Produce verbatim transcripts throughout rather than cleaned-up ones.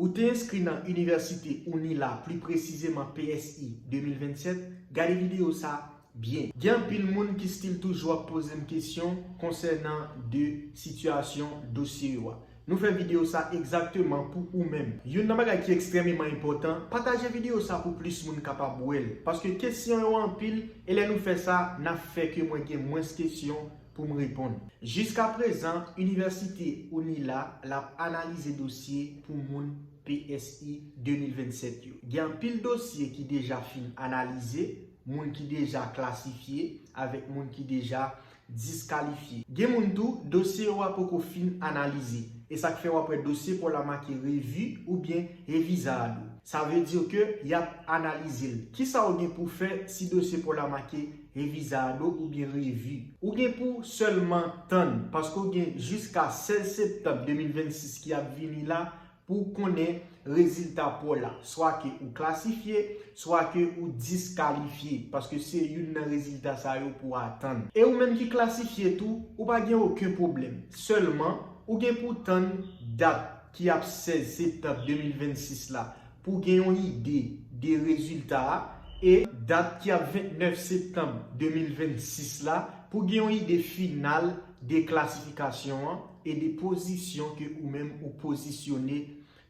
Ou te enskri nan Inivèsite Unila, pli presizeman P S I de mil vennsèt, gade videyo sa byen. Gen anpil moun ki still toujou ap poze m kesyon konsènan de sitiyasyon dosye yo a. Nou fè videyo sa egzakteman pou ou menm. Youn nan bagay ki ekstrèmeman enpòtan, pataje videyo sa pou plis moun kapab wè l. Paske kesyon yo anpil, e lè nou fè sa, n ap fè ke mwen gen mwens kesyon pou m reponn. Jiskaprezan, Inivèsite Unila l ap analize dosye pou moun P S I de mil vennsèt yo. Gen anpil dosye ki deja fin analize, moun ki deja klasifye, avèk moun ki deja diskalifye. Gen moun tou, dosye yo a poko fin analize. E sa k fè w ap wè dosye pa w la make revi oubyen revizado. Sa vle di ke y ap analize l. Kisa w gen pou fè si dosye pa w la make revizado oubyen revi? Ou gen pou sèlman tann, paske w gen jiska sèz septanm de mil vennsis ki ap vini la pou w konnen rezilta pa w la, swa ke ou klasifye, swa ke ou diskalifye, paske se youn nan rezilta sa yo pou w atann. E ou menm ki klasifye tou, ou pa gen okenn pwoblèm. Sèlman, ou gen pou tann dat ki ap sèz septanm de mil vennsis la pou w gen yon ide de rezilta a, e dat ki ap vennèf septanm de mil vennsis la pou w gen yon ide final de klasifikasyon an e de pozisyon ke ou menm ou pozisyone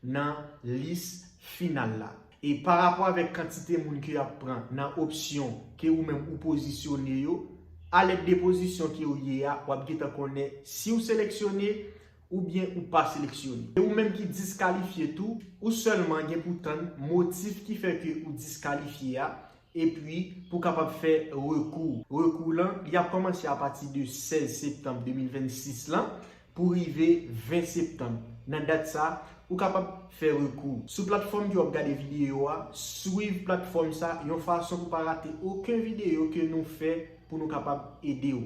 nan lis final la. E pa rapò avèk kantite moun ke y ap pran nan opsyon ke ou menm ou pozisyone yo, alèd de pozisyon ke ou ye a, w ap gentan konnen si w seleksyone oubyen ou pa seleksyone. E ou menm ki diskalifye tou, ou sèlman gen pou tann motif ki fè ke ou diskalifye a, epi pou w kapab fè rekou. Rekou lan, li ap kòmanse apati de sèz septanm de mil vennsis lan pou rive ven septanm. Nan dat sa, ou kapab fè rekou. Sou platfòm ke w ap gade videyo a, swiv platfòm sa yon fason pou w pa rate okenn videyo ke nou fè pou nou kapab ede w.